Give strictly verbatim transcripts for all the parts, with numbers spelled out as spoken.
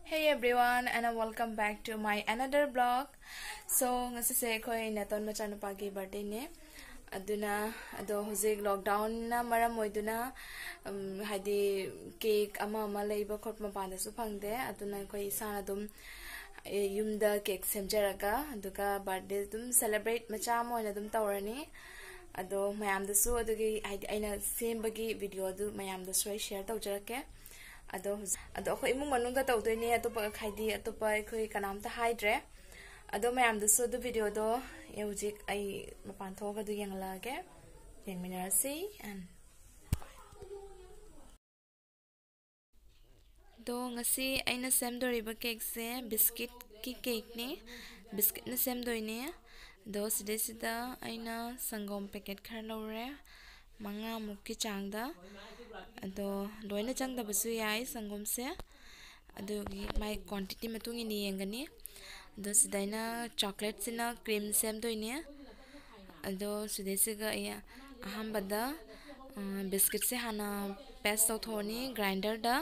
Hey everyone, and welcome back to my another vlog. So, ꯉꯁꯤꯁꯦ ꯑꯩꯈꯣꯏ ꯅꯦꯇꯣꯟ ꯃꯆꯥꯅꯨꯄꯥꯒꯤ birthday ꯅꯦ꯫ ꯑꯗꯨꯅ, ꯑꯗꯣ ꯍꯧꯖꯤꯛ lockdown ꯅ ꯃꯔꯝ ꯑꯣꯏꯗꯨꯅ, ꯎꯝ, ꯍꯥꯏꯗꯤ cake ꯑꯃ ꯑꯃ ꯂꯩꯕ ꯈꯣꯠꯄ ꯃꯄꯥꯟꯗꯁꯨ ꯐꯪꯗꯦ꯫ ꯑꯗꯨꯅ ꯑꯩꯈꯣꯏ ꯏꯁꯥꯅ ꯑꯗꯨꯝ, ꯑꯦ, ꯌꯨꯝꯗ cake ꯁꯦꯝꯖꯔꯒ, ꯑꯗꯨꯒ birthday ꯑꯗꯨꯝ celebrate ꯃꯆꯥ ꯑꯃ ꯑꯣꯏꯅ ꯑꯗꯨꯝ ꯇꯧꯔꯅꯤ꯫ ꯑꯗꯣ ꯃꯌꯥꯝꯗꯁꯨ ꯑꯗꯨꯒꯤ, ꯍꯥꯏꯗꯤ ꯑꯩꯅ ꯁꯦꯝꯕꯒꯤ video ꯑꯗꯨ ꯃꯌꯥꯝꯗꯁꯨ ꯑꯩ share ꯇꯧꯖꯔꯛꯀꯦ꯫ ꯑꯗꯣ ꯍꯧꯖꯤꯛ, ꯑꯗꯣ ꯑꯩꯈꯣꯏ ꯏꯃꯨꯡ ꯃꯅꯨꯡꯗ ꯇꯧꯗꯣꯏꯅꯦ, ꯑꯇꯣꯞꯄ, ꯍꯥꯏꯗꯤ ꯑꯇꯣꯞꯄ ꯑꯩꯈꯣꯏ ꯀꯅꯥꯝꯇ ꯍꯥꯏꯗ꯭ꯔꯦ꯫ ꯑꯗꯣ ꯃꯌꯥꯝꯗꯁꯨ ꯑꯗꯨ video ꯗꯣ ꯑꯩ ꯍꯧꯖꯤꯛ ꯑꯩ ꯃꯄꯥꯟ ꯊꯣꯛꯑꯒ ꯑꯗꯨ ꯌꯦꯡꯍꯜꯂꯛꯑꯒꯦ꯫ ꯌꯦꯡꯃꯤꯟꯅꯔꯁꯤ꯫ And ꯑꯗꯣ ꯉꯁꯤ ꯑꯩꯅ ꯁꯦꯝꯗꯣꯔꯤꯕ cake ꯁꯦ biscuit ꯀꯤ cake ꯅꯤ꯫ Biscuit ꯅ ꯁꯦꯝꯗꯣꯏꯅꯦ꯫ ꯑꯗꯣ ꯁꯤꯗꯩꯁꯤꯗ ꯑꯩꯅ ꯁꯪꯒꯣꯝ packet ꯈꯔ ꯂꯧꯔꯦ, ꯃꯉꯥꯃꯨꯛꯀꯤ ꯆꯥꯡꯗ꯫ ꯑꯗꯣ ꯂꯣꯏꯅ ꯆꯪꯗꯕꯁꯨ ꯌꯥꯏ ꯁꯪꯒꯣꯝꯁꯦ, ꯑꯗꯨꯒꯤ ꯃꯥꯏ quantity ꯃꯇꯨꯡ ꯏꯟꯅ ꯌꯦꯡꯒꯅꯤ꯫ ꯑꯗꯣ ꯁꯤꯗ ꯑꯩꯅ chocolate ꯁꯤꯅ cream ꯁꯦꯝꯗꯣꯏꯅꯦ꯫ ꯑꯗꯣ ꯁꯤꯗꯩꯁꯤꯒ ꯑꯩ ꯑꯍꯥꯟꯕꯗ, ꯑ, biscuit ꯁꯦ ꯍꯥꯟꯅ paste ꯇꯧꯊꯣꯛꯑꯅꯤ grinder the.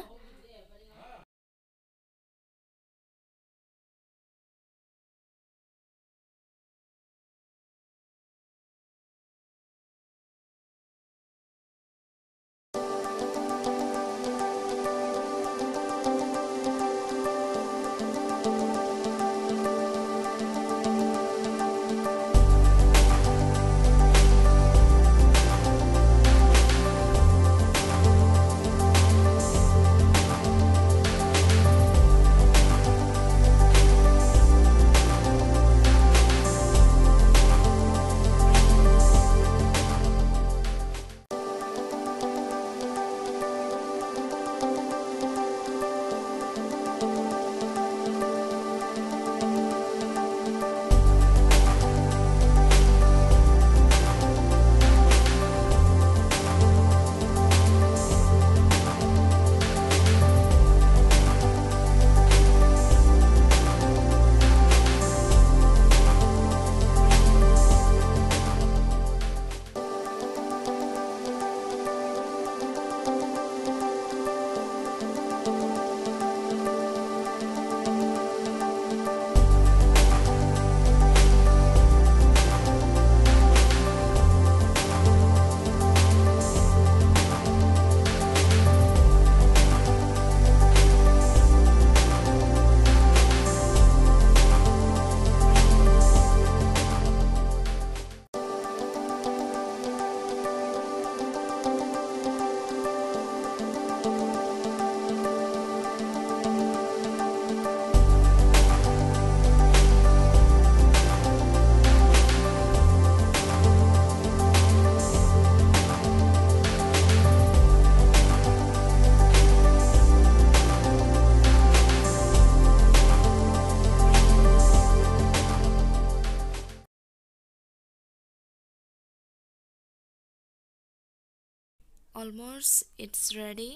Almost it's ready.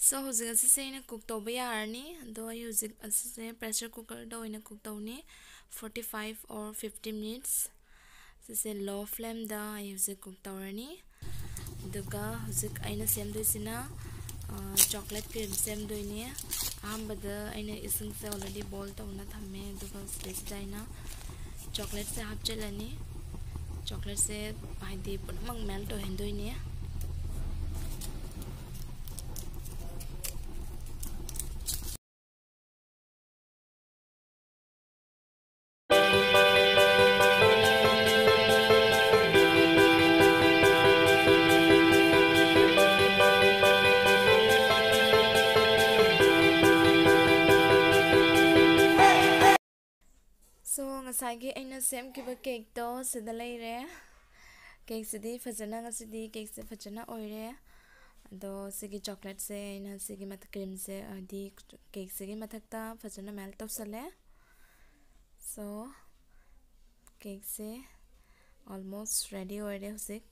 So ꯍꯧꯖꯤꯛ ꯑꯁꯤꯁꯦ ꯑꯩꯅ ꯀꯨꯛ ꯇꯧꯕ ꯌꯥꯔꯅꯤ꯫ ꯑꯗꯣ ꯑꯩ ꯍꯧꯖꯤꯛ ꯑꯁꯤꯁꯦ ꯄ꯭ꯔꯦꯁꯔ ꯀꯨꯀꯔꯗ ꯑꯣꯏꯅ ꯀꯨꯛ ꯇꯧꯅꯤ, forty five or fifty minutes꯫ ꯁꯤꯁꯦ ꯂꯣ ꯐ꯭ꯂꯦꯝꯗ ꯑꯩ ꯍꯧꯖꯤꯛ ꯀꯨꯛ ꯇꯧꯔꯅꯤ꯫ ꯑꯗꯨꯒ ꯍꯧꯖꯤꯛ ꯑꯩꯅ ꯁꯦꯝꯗꯣꯏꯁꯤꯅ ꯆꯣꯀ꯭ꯂꯦꯠ ꯀ꯭ꯔꯤꯝ ꯁꯦꯝꯗꯣꯏꯅꯦ꯫ ꯑꯍꯥꯟꯕꯗ ꯑꯩꯅ ꯏꯁꯤꯡꯁꯦ ꯑꯣꯜꯔꯦꯗꯤ ꯕꯣꯏꯜ ꯇꯧꯅ ꯊꯝꯃꯦ꯫ ꯑꯗꯨꯒ ꯁꯤꯗꯩꯁꯤꯗ ꯑꯩꯅ ꯆꯣꯀ꯭ꯂꯦꯠꯁꯦ ꯍꯥꯞꯆꯤꯜꯂꯅꯤ꯫ ꯆꯣꯀ꯭ꯂꯦꯠꯁꯦ ꯍꯥꯏꯗꯤ ꯄꯨꯝꯅꯃꯛ ꯃꯦꯜꯠ ꯑꯣꯏꯍꯟꯗꯣꯏꯅꯦ꯫ So ꯉꯁꯥꯏꯒꯤ ꯑꯩꯅ ꯁꯦꯝꯈꯤꯕ ꯀꯦꯛꯇꯣ ꯁꯤꯗ ꯂꯩꯔꯦ꯫ ꯀꯦꯛꯁꯤꯗꯤ ꯐꯖꯅ, ꯉꯁꯤꯗꯤ ꯀꯦꯛꯁꯦ ꯐꯖꯅ ꯑꯣꯏꯔꯦ꯫ ꯑꯗꯣ ꯁꯤꯒꯤ ꯆꯣꯀ꯭ꯂꯦꯠꯁꯦ ꯑꯩꯅ ꯁꯤꯒꯤ ꯃꯊꯛ, ꯀ꯭ꯔꯤꯝꯁꯦ ꯍꯥꯏꯗꯤ ꯀꯦꯛꯁꯤꯒꯤ ꯃꯊꯛꯇ ꯐꯖꯅ ꯃꯦꯜꯠ ꯇꯧꯁꯜꯂꯦ꯫ So ꯀꯦꯛꯁꯦ almost ready ꯑꯣꯏꯔꯦ ꯍꯧꯖꯤꯛ꯫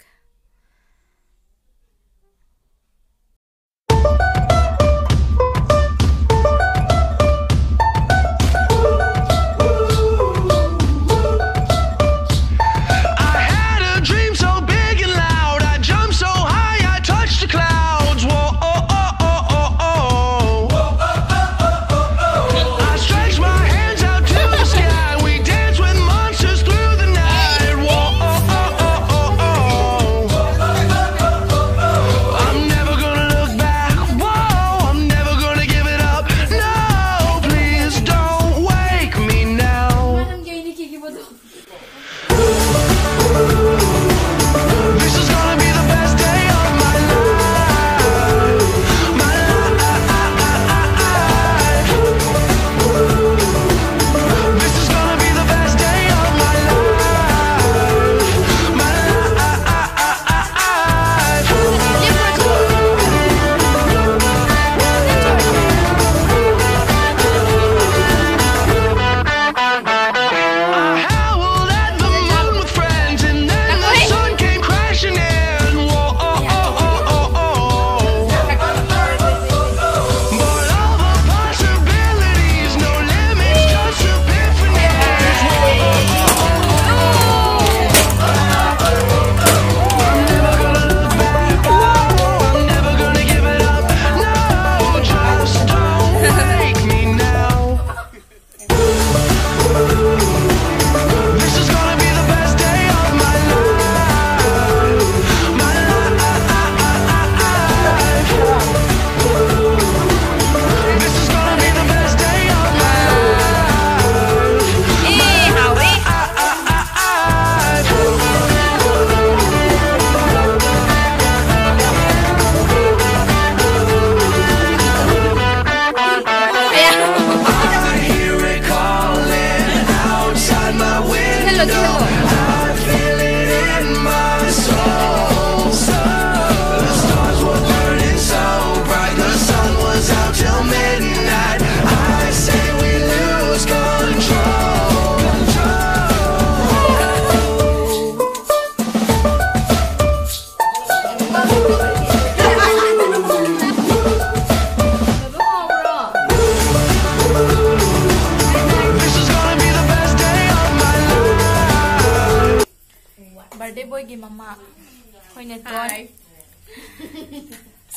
Birthday boyꯒꯤ ꯃꯃꯥ ꯑꯩꯈꯣꯏꯅ ꯇꯣꯟ꯫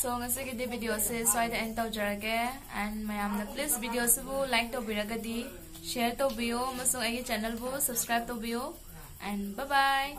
So ꯉꯁꯤꯒꯤꯗꯤ videoꯁꯦ ꯁ꯭ꯋꯥꯏꯗ end ꯇꯧꯖꯔꯒꯦ, and ꯃꯌꯥꯝꯅ please videoꯁꯤꯕꯨ like ꯇꯧꯕꯤꯔꯒꯗꯤ share ꯇꯧꯕꯤꯌꯨ ꯑꯃꯁꯨꯡ ꯑꯩꯒꯤ channelꯕꯨ subscribe ꯇꯧꯕꯤꯌꯨ, and bye bye.